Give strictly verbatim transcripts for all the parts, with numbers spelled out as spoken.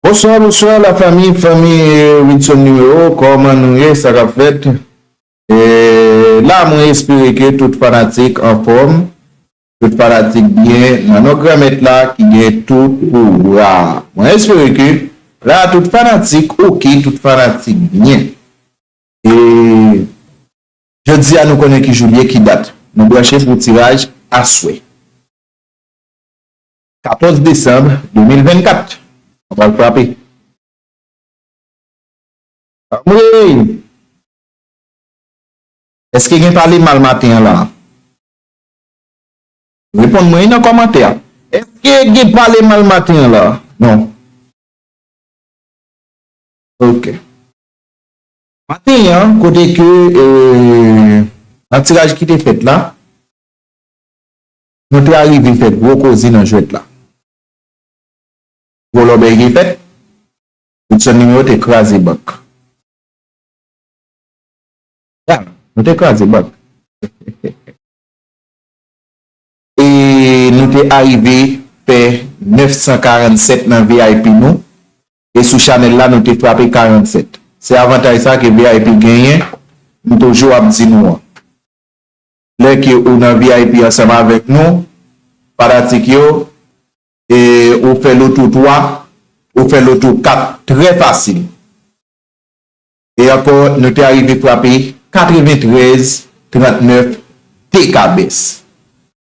Bonswa, bonswa, lafanmi, fanmi, eh, Wilson Numéro, kòman nou ye, sa k ap fèt? Eh, la, mwen espere ke tout fanatik anfòm, tout fanatik byen, nan non Granmèt la ki gen tout pouvwa. Mwen espere ke la, tout fanatik oke, tout fanatik byen. E jodi a, nou konnen ki jou l ye, ki dat. Nou branche pou tiraj aswè. Katòz desanm de mil vennkat. Nou pral frape. Anmwey! Èske gen pale mal maten an la? Reponn mwen nan kòmantè a. Èske gen pale mal maten an la? Non. Ok. Maten an, kote ke, eh, nan tiraj ki te fèt la, nou te arive fè gwo koze nan jwèt la. Gwo lòbèy ki fèt, Wilson Numéro te kraze bank. Ya, nou te kraze bank. E nou te arive fè nèf san karannsèt nan V I P nou. E sou chanèl la, nou te frape karannsèt. Se avantaj sa ke V I P genyen, m toujou ap di nou an. Lè ke ou nan V I P ansanm avèk nou, fanatik yo, e ou fè loto twa, ou fè loto kat trè fasil. E ankò, nou te arive frape katreventrèz trannèf dekabès.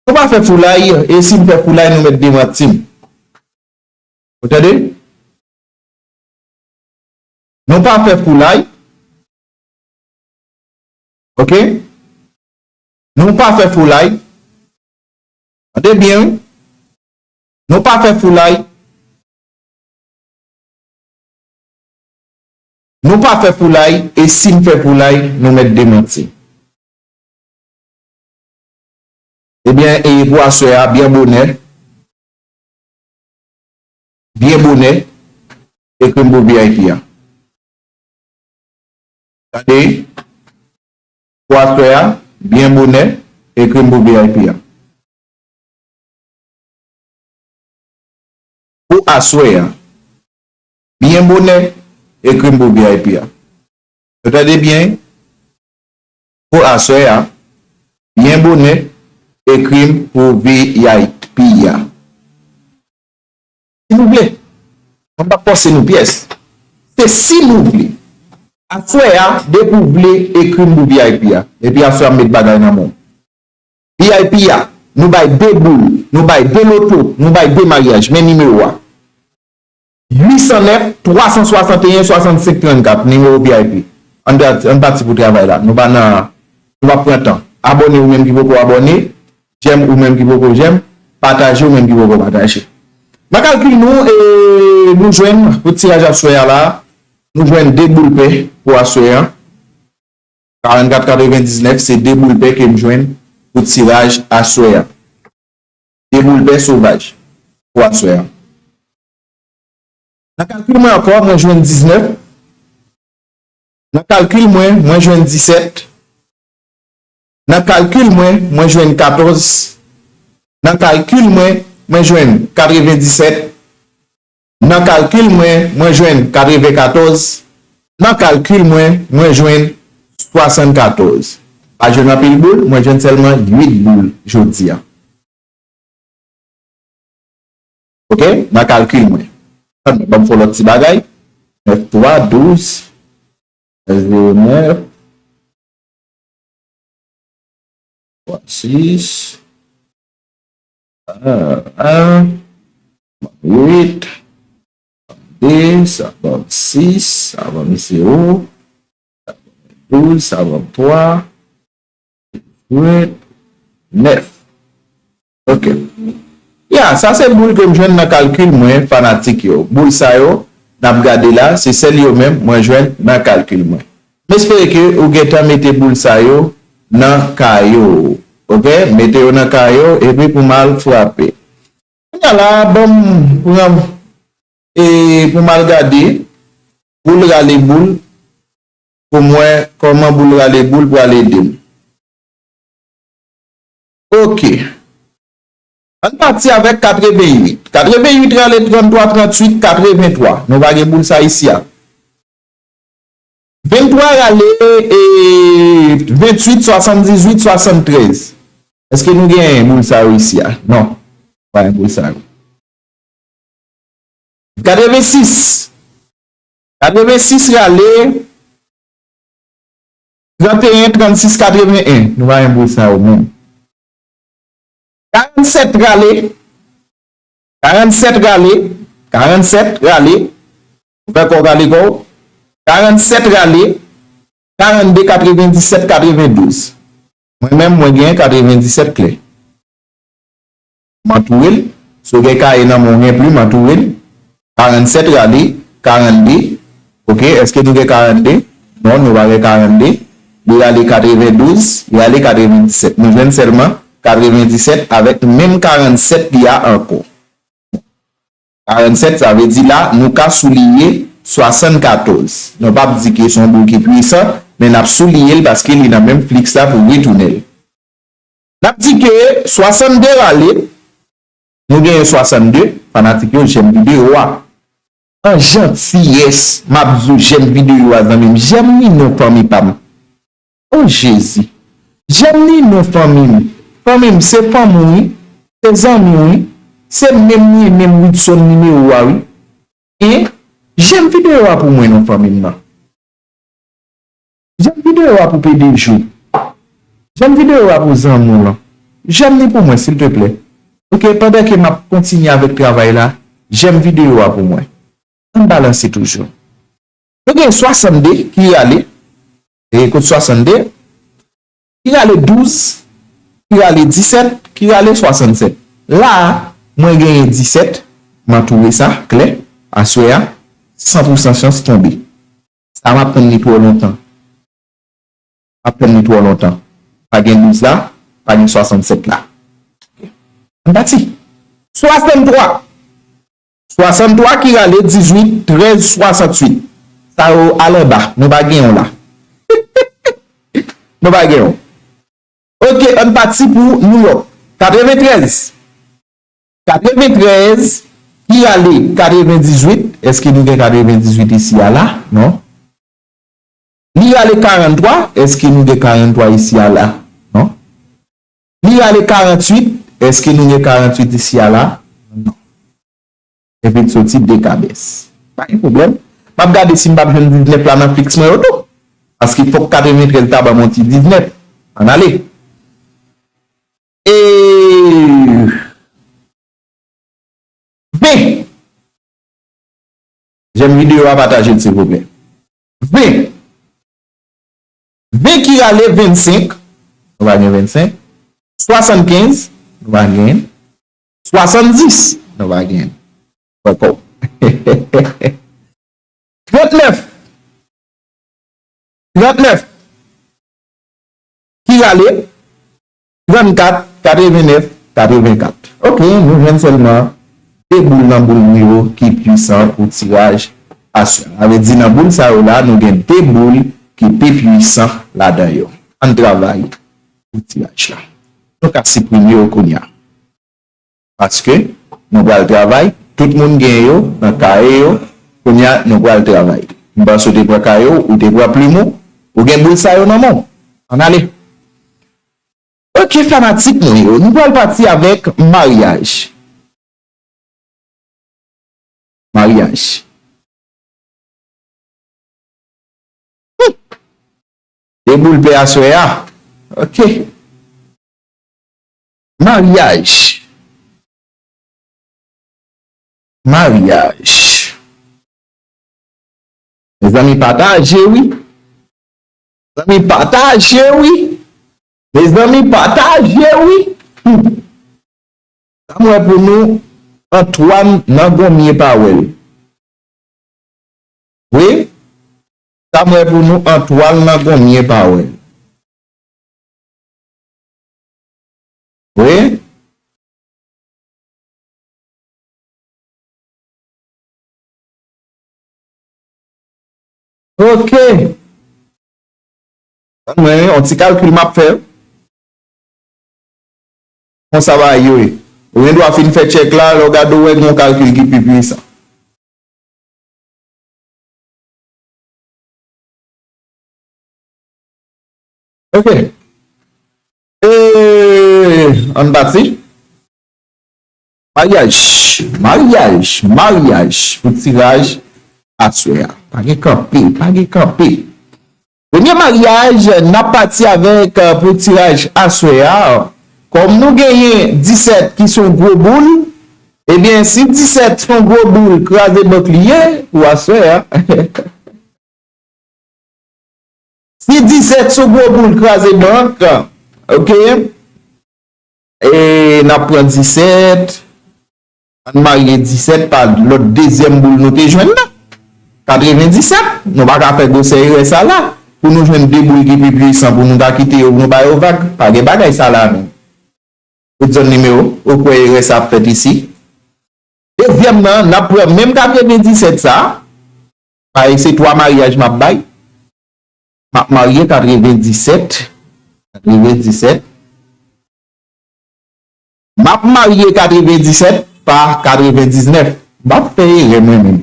Nou pa fè foulay, e si n fè foulay, nou mèt demanti m. Ou tande? Nou pa fè foulay. Ok? Nou pa fè foulay. Tande byen, wi. Nou pa fè foulay. Nou pa fè foulay, e si n fè foulay, nou mèt demanti. Ebyen, e pou aswè a, byen bonè, byen bonè, ekri m pou V I P a. Tande, pou aswè a, byen bonè, ekri m pou V I P a. Pou aswè a, byen bonè, ekri m pou V I P a. Ou tande byen? Pou aswè a, byen bonè, ekri m pou V I P a. Si nou vle. Mwen p ap fòse nou pyès. Se si nou vle. Aswè a, depi w vle, ekri m pou V I P a. Epi aswè a, m met bagay nan men w. V I P a, nou bay de boul, nou bay de loto, nou bay de maryaj. Men nimewo a. Uit san nèf, twa san swasanteyen, swasannsenk trannkat, nimewo V I P. Ann pati, ann pati pou travay la. Nou pa nan, nou p ap pran tan. Abòne ou menm ki poko abòne. Jèm ou menm ki poko jèm. Pataje ou menm ki poko pataje. Nan kalkil nou, e, nou jwenn pou tiraj aswè a la, nou jwenn de boul pè pou aswè a. Karannkat katrevendiznèf, se de boul pè ke m jwenn pou tiraj aswè a. De boul pè sovaj pou aswè a. Nan kalkil mwen ankò, mwen jwenn diznèf. Nan kalkil mwen, mwen jwenn disèt. Nan kalkil mwen, mwen jwenn katòz. Nan kalkil mwen, mwen jwenn katrevendisèt. Nan kalkil mwen, mwen jwenn katrevenkatòz. Nan kalkil mwen, mwen jwenn swasannkatòz. Pa jwenn anpil boul, mwen jwenn sèlman uit boul jodi a. Ok, nan kalkil mwen. Ban m fè yon lòt ti bagay. Nèf twa, douz, zewo nèf, twa sis, a, a, uit, de, sa ban m sis, sa ban m zewo, douz, sa ban m twa, uit, nèf. Ok. Ya, sa se boul ke m jwenn nan kalkil mwen, fanatik yo. Boul sa yo, n ap gade la, se sèl yo menm mwen jwenn nan kalkil mwen. M espere ke ou gentan mete boul sa yo nan kaye w. Ok? Mete yo nan kaye w, epi pou m al frape. Kounye a la, ban m pran, e, pou m al gade, boul rale boul, pou m wè kòman boul rale boul pral ede m. Ok. Ann pati avèk katreventuit. Katreventuit rale tranntwa, trantuit, katreventwa. Nou pa gen boul sa isi a. Venntwa rale, e, ventuit, swasanndizuit, swasanntrèz. Èske nou gen boul sa yo isi a? Non. Pa gen boul sa yo. Katrevensis. Katrevensis rale, tranteyen, trannsis, katreven-en. Nou pa gen boul sa yo menm. Karannsèt rale, karannsèt rale, karannsèt rale. Ou fè kò w rale kò w. Karannsèt rale, karannde, katrevendisèt, katrevendouz. Mwen menm, mwen gen katrevendisèt klè. M antoure l. Si w gen kaye nan men w, gen plim, antoure l. Karannsèt rale, karannde. Oke, èske nou gen karannde? Non, nou pa gen karannde. Li rale katrevendouz, li rale katrevendisèt. Nou jwenn sèlman katrevendisèt avèk menm karannsèt li a ankò. Karannsèt, sa vle di la, nou ka souliye swasannkatòz. Nou p ap di ke se yon boul ki pwisan, men n ap souliye l paske li nan menm fliks la pou retounen l. N ap di ke swasannde rale, nou genyen swasannde, fanatik yo, jèm videyo a. An jantiyès, m ap di w jèm videyo a, zanmi m. Jèm ni non fanmi pa m. O Jezi. Jèm ni non fanmi m. Fanmi m, se fanmi w, wi. Se zanmi w, wi. Se menm li, menm Widson nimewo a, wi. E jèm videyo a pou mwen non fanmi m nan. Jèm videyo a pou P D G. Jèm videyo a pou zanmi w lan. Jèm li pou mwen, silteplè. Oke, pandan ke m ap kontinye avèk travay la, jèm videyo a pou mwen. Ann balanse toujou. Nou gen swasannde ki rale. E kot swasannde? Ki rale douz, ki rale disèt, ki rale swasannsèt. La a, mwen genyen disèt, m antoure sa, klè, aswè a, san pou san chans tonbe. Sa m ap tann li twò lontan. M ap tann li twò lontan. Pa gen douz la, pa gen swasannsèt la. Ann pati. Swasanntwa. Swasanntwa ki rale dizuit, trèz, swasantuit. Sa yo al anba. Nou pa gen yon la. Nou pa gen yon. Oke, ann pati pou Nouyòk. Katreventrèz. Katreventrèz ki rale katrevendizuit. Èske nou gen katrevendizuit isi a la? Non. Li rale karanntwa. Èske nou gen karanntwa isi a la? Non. Li rale karantuit. Èske nou gen karantuit isi a la? Non. Epi l soti de kabès. Pa gen pwoblèm. M ap gade si m p ap jwenn diznèf la nan fiks mwen yo tou. Paske fòk katreventrèz ta ban m yon ti diznèf. Ann ale. E ven. Jèm videyo a, pataje l, silvouplè. Ven. Ven ki rale vennsenk. Nou pa gen vennsenk. Swasannkenz. Nou pa gen. Swasanndis. Nou pa gen. Ankò. Trannèf. Trannèf. Ki rale? Trannkat, katrevennèf, katrevenkat. Oke, nou jwenn sèlman de boul nan boul nou yo ki pwisan pou tiraj aswè a. Sa vle di nan boul sa yo la, nou gen de boul ki pi pwisan ladan yo. Ann travay pou tiraj la. Nou ka siprime yo kounye a. Paske nou pral travay, tout moun gen yo nan kaye yo. Kounye a, nou pral travay. M panse w te pran kaye w, ou te pran plim ou, ou gen boul sa yo nan men w. Ann ale. Oke, fanatik mwen yo, nou pral pati avèk maryaj. Maryaj. Hmm. De boul pè aswè a. Oke. Maryaj. Maryaj. Mezanmi, pataje wi. Mezanmi, pataje wi. Mezanmi, pataje wi. Hmm. Sa m wè pou nou, Antoine nan Gonmye pa wè l. Wi. Sa m wè pou nou, Antoine nan Gonmye pa wè l. Wi. Oke. Ann mwen, yon ti kalkil m ap fè. Konsa bagay yo ye. Ou gen dwa fin fè tchèk la, lè w gade w wè gen yon kalkil ki pi pwisan. Ok. E, ann pati. Maryaj, maryaj, maryaj pou tiraj aswè a. Pa gen kanpe, pa gen kanpe. Premye maryaj n ap pati avèk, euh, pou tiraj aswè a. Kòm nou genyen disèt ki se yon gwo boul, ebyen, si disèt se yon gwo boul, kraze bank li ye pou aswè a. Si disèt se yon gwo boul, kraze bank, ok? E n ap pran disèt. Ann marye disèt pa lòt dezyèm boul nou te jwenn nan. Katrevenndisèt. Nou pa ka fè gwosè erè sa la. Pou nou jwenn de boul ki pi pwisan, pou nou ta kite yo, pou nou ba yo vag. Pa gen bagay sa la menm. Ou zòn nimewo, ou kwè erè sa ap fèt isi? Dezyèm nan, n ap pran menm katrevenndisèt sa. Paske se twa maryaj m ap bay. M ap marye katrevenndisèt. Katrevenndisèt. M ap marye katrevenndisèt pa katrevendiznèf. M p ap fè erè mwen menm.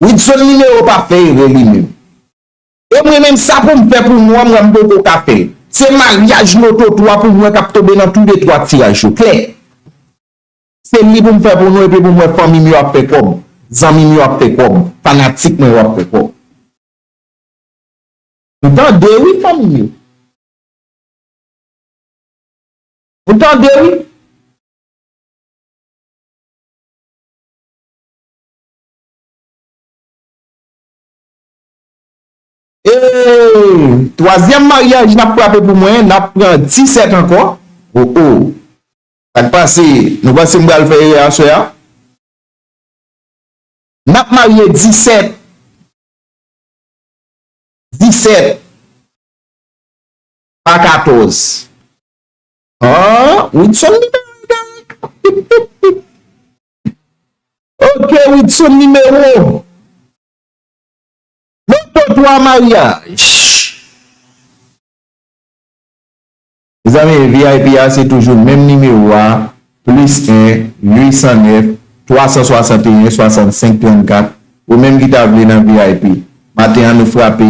Wilson nimewo pa fè erè li menm. E mwen menm, sa pou m fè pou nou an, mwen m poko ka fè l. Se maryaj loto twa pou mwen k ap tonbe nan toulètwa tiraj yo. Klè. Se li pou m fè pou nou, epi pou m wè fanmi m yo ap fè kòb, zanmi m yo ap fè kòb, fanatik mwen yo ap fè kòb. Nou tande wi, fanmi m yo. Nou tande wi. E twazyèm maryaj n ap frape pou mwen, n ap pran disèt ankò. Oh, oh. Sa k pase? Nou panse m pral fè erè aswè a? N ap marye disèt. Disèt pa katòz. Ah, Wilson nimewo. Ok, Wilson nimewo. Loto twa maryaj. Mezanmi, V I P a se toujou menm nimewo a, plis en, uit san nèf, twa san swasanteyen, swasannsenk, trannkat. Ou menm ki ta vle nan V I P. Maten an, nou frape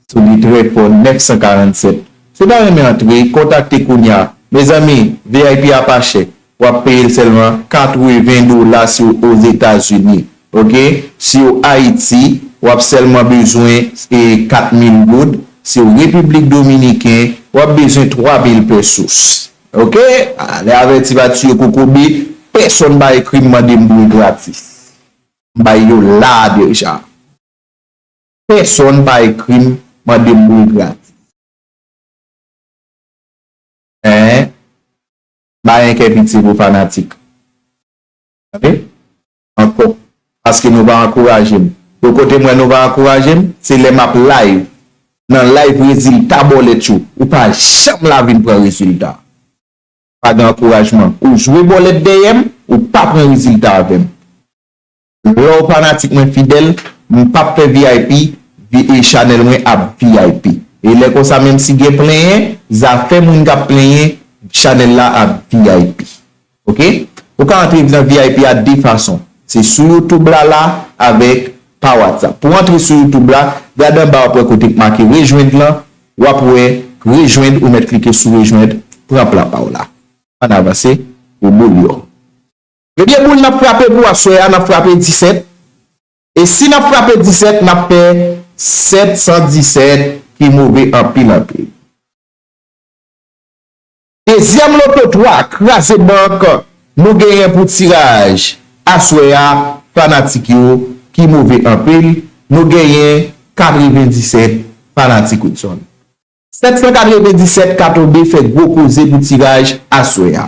sou li trè fò, nèf san karannsèt. Si w ta renmen antre, kontakte kounye a. Mezanmi, V I P a pa chè. W ap peye l sèlman katreven dola si w Ozetazini. Ok? Si w Ayiti, w ap sèlman bezwen, e, kat mil goud. Si w Repiblik Dominiken, w ap bezwen twa mil pesos. Ok? A, lè avèti pa tiye kokobe, pèsonn pa ekri m mande m pou l gratis. M bay yo la deja. Pèsonn pa ekri m mande m pou l gratis. Hein? M pa gen kè pitye pou fanatik. Tande? Ankò. Paske nou pa ankouraje m. Yon kote m wè nou pa ankouraje m, se lè m ap live. Nan live rezilta bòlèt yo, ou pa janm la vin pran rezilta. Pa gen ankourajman. Ou jwe bòlèt dèyè m, ou pa pran rezilta avè m. Lè w fanatik mwen fidèl, m p ap fè V I P, vi-, e chanèl mwen ap V I P. E lè konsa, menm si gen plenyen, zafè moun k ap plenyen, chanèl la ap V I P. Ok? Ou ka antre nan V I P a de fason. Se sou YouTube la la avèk pa WhatsApp. Pou antre sou YouTube la, gade anba w ap wè kote k make rejwenn lan, w ap wè rejwenn, ou mèt klike sou rejwenn, pran pla pa w la. Ann avanse pou boul yo. Premye boul n ap frape pou aswè a, n ap frape disèt. E si n ap frape disèt, n ap fè sèt san disèt ki move anpil anpil. Dezyèm loto twa, kraze bank, nou genyen pou tiraj aswè a, fanatik yo, ki move anpil, nou genyen katrevendisèt fanatik Wilson. Sèt san katrevendisèt ka tonbe fè gwo koze pou tiraj aswè a.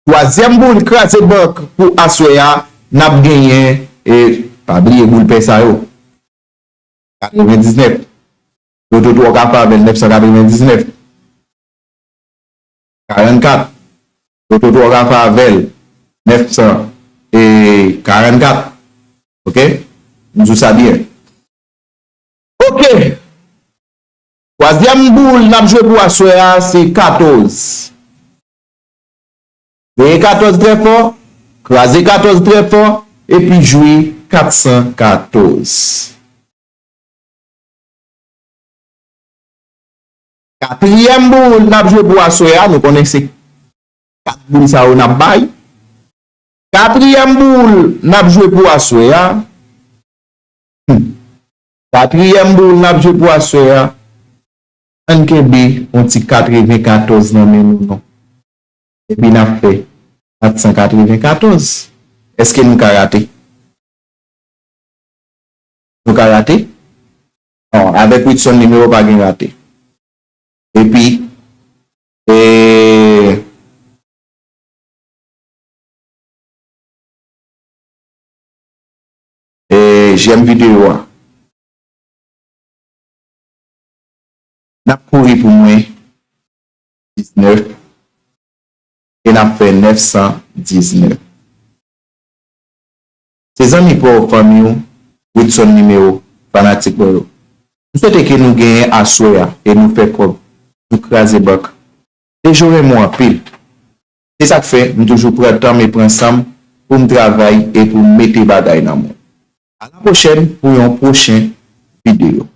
Twazyèm boul kraze bank pou aswè a, n ap genyen, e, pa bliye boul pè sa yo. Katrevendiznèf. Loto twa w ka fè avè l, nèf san katrevendiznèf. Karannkat. Loto twa w ka fè avè l, nèf san karannkat. Ok? M di w sa byen. Ok. Twazyèm boul n ap jwe pou aswè a, se katòz. Veye katòz trè fò, kraze katòz trè fò, epi jwe kat san katòz. Katriyèm boul n ap jwe pou aswè a, nou konnen se kat boul sa yo n ap bay. Katriyèm boul n ap jwe pou aswè a. Hmm. Katriyèm boul n ap jwe pou aswè a. Ann kenbe yon ti katrevenkatòz nan men nou non. Epi n ap fè kat san katrevenkatòz. Èske nou ka rate? Nou ka rate? Non, avèk Witson nimewo pa gen rate. Epi, e, e, jèm videyo a. N ap kouri pou mwen diznèf e n ap fè nèf san diznèf. Se zanmi pa w, fanmi w, Witson nimewo, fanatik mwen yo. M swete ke nou genyen aswè a e nou fè kòb, nou kraze bank. Dejo renmen w anpil. Se sa k fè m toujou pran tan m e pran san m pou m travay e pou m mete bagay nan mwen. A la pwochèn pou yon pwochen videyo.